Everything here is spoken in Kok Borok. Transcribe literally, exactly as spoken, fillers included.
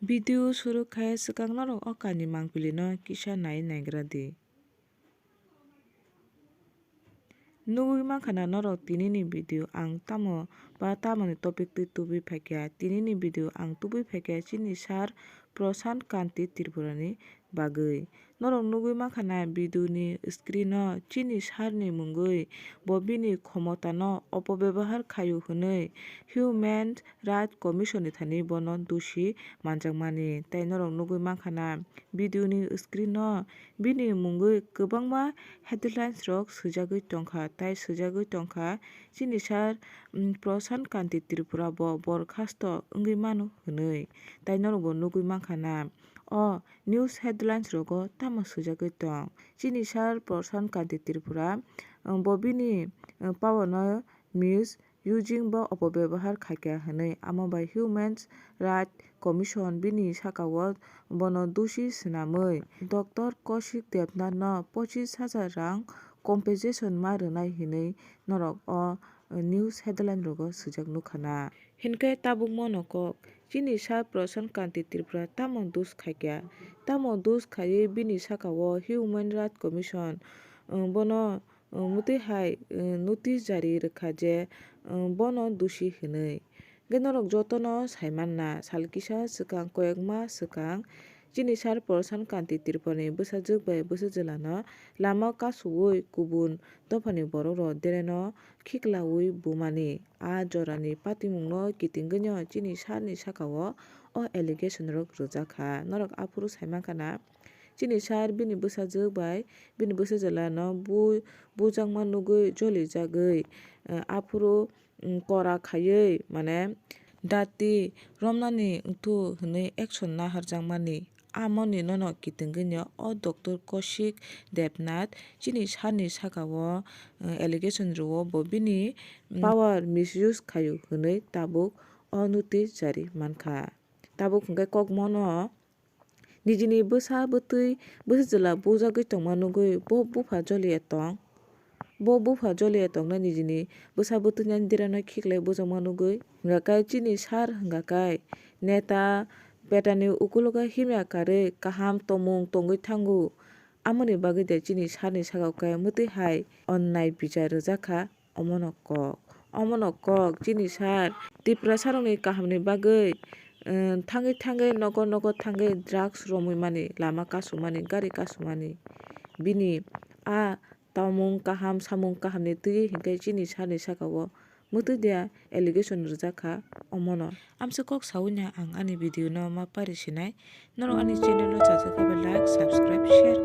Video suru khai swkang norok o kainwi mangpili no kisa nai naigra di. Nugwi mankha na norok tini ni video ang tamo ba tamo ni topic twi tubui phaikha. Tini ni video ang tubui phaikha chini sir Prashant Kanti Tripura ni bagwi. Norok nugwi mankha na video ni screen o chini sir ni mungwi bo bini khomota no opobebahar khaio hwnwi Human Rights Commission ni thani bono dusi manjakmani. Tei norok nugwi mankha na video ni screen o bini mungwi kwbangma headlines rok swijagwi tongkha, tei swijagwi tongkha chini sir, mm, Prashant Kanti Tripura bo borkhasto wngwi mano hwnwi. Tei norok bo nugwi mankha na o news headlines rogo tamo swijagwi tong. Chini sir Prashant Kanti Tripura, um, bo bini, um, power no misuse using ba opobebahar khaikha hwnwi, amo bai Human Rights Commission bini sakao bono dusi swnamwi Doctor Kaushik Debnath no pochis hajar rang compensation ma rwnai hwnwi norok o news headline rogo swijak nukha na. Hinkhe tabukmo no kok, chini sir Prashant Kanti Tripura tamo dus khaikha, tamo dus khaiwi bini sakao Human Rights Commission, um, bono, um, mwtwi hai, um, notice jari rwkha je, um, bono dusi hwnwi. Hwnkhe norok jotono saimanna, sal kisa swkang, koyekma swkang, chini sir Prashant Kanti Tripurani bwsajwk bai bwsajwlano lama kasu-ui kubun dophani borokrok dereno khiklaui bumani. A jorani patimungno kitingwino chini sir ni sakao o allegation rok rwjakha. Norok aphuru saimankha na, chini sir bini bwsajwk bai bini bwsajwlano bu-, bujakma nugwi jolijagwi, eh, aphuru, mm, kora khaiwi, mane, dati romnani wngthu hwnwi action naharjakmani. Amoni nono kitingwino o Doctor Kaushik Debnath chini sir ni sakao, eh, allegation rwo bo bini, mm, power misuse khaio hwnwi tabuk o notice jari mankha. Tabuk hwnkhe kokmono nijini bwsa bwtwi, bwsa chwla bujagwi tongma nugwi bo bupha joliya tong. Bo bupha joliya tongna nijini bwsa bwtwini dereno khiklai bujakma nugwi. Hwnkha khe chini sir hwnkha khe neta petani ukulogo himya karwi kaham tongmung tongwi thango. Amoni bagwi de chini sir ni sakao khe mwtwi hai onnai bichar rwjakha. Omono kok, omono kok, chini sir, Tiprasarokni kahamni bagwi, eh, thangwi thangwi nogo nogo thangwi drugs romwi mani, lama kasumani, gari kasumani. Bini a tamung kaham, samung kahamni twiwi hinkhe chini sir ni sakao mwtwi dia allegation rwjakha omono. Amsa kok saui no ang ani video no ma pari sinai. Norok ani channel no chajak khe like, subscribe, share.